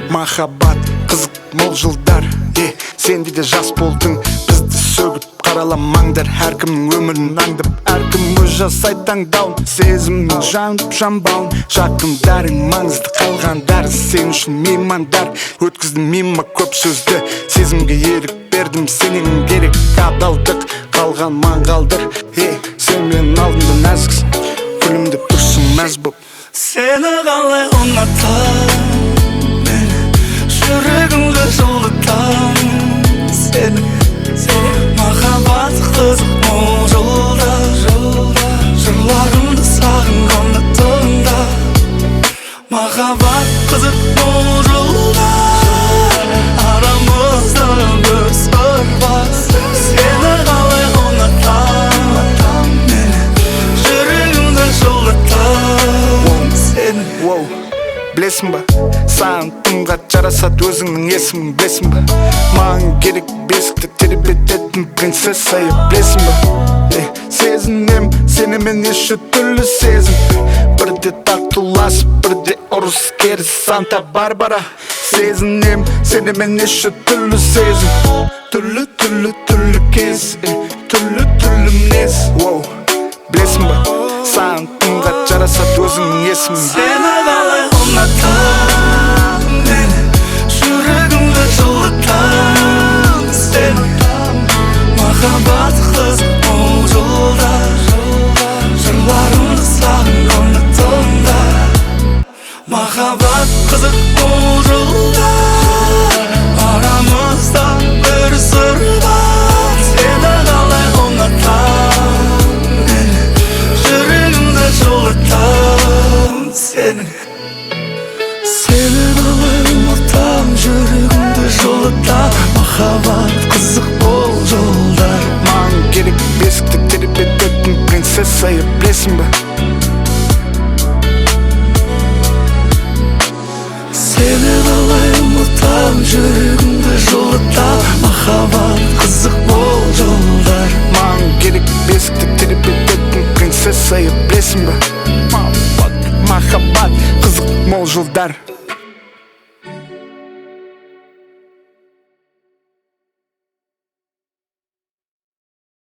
Махаббат қызық мол жылдар, сенде де жас болдың. Бізді сөгіп қараламаңдар, әркімнің өмірін аңдып, әркім өз жасайды таңдауын. Сезімнің жанып жанбауын, жақындарың маңызды, қалғандары сен үшін меймандар. Өткіздім мимо көп сөзді, сезімге ерік бердім, сенен керек адалдық, қалған маңғалдыр. Сен менің алдымда нәзіксің, күлімдеп тұрсың мәз боп. Сені қалай ұнатам мен, жүрегімді жылытам сені. Махаббат қызық мол жолдар, жырларымды сағынғанда тыңда. Махаббат қызық мол жолдар, арамызда бір сыр бар. Сені қалай ұнатам мен, жүрегімді жылытам сені. Воу, білесің ба, саған тым қатты жарасады өзіңнің есімің, білесің ба? Маған керек бесікті тербететін принцесса, білесің ба? Сезінем сенімен неше түрлі сезім, бірде тартуласып, бірде ұрыс керіс Санта-Барбара. Сезінем сенімен неше түрлі сезім, түрлі түрлі түрлі кез, түрлі түрлі мінез. Воу, білесің ба, саған тым қатты жарасады өзіңнің есімің. Сені қалай ұнатам мен, жүрегімді жылытам сені. Махаббат қызық мол жолдар, жырларымды сағынғанда тыңда. Махаббат қызық мол жолдар, арамызда бір сыр бар. Сені қалай ұнатам мен, жүрегімді жылытам сені. Сені қалай ұмытам, жүрегімді жылытам. Махаббат қызық мол жолдар. Маған керек бесікті тербететін принцесса, білесің ба? Сені қалай ұмытам, жүрегімді жылытам. Махаббат қызық мол жолдар. Маған керек бесікті тербететін принцесса, білесің ба? Махаббат, махаббат қызық мол жылдар.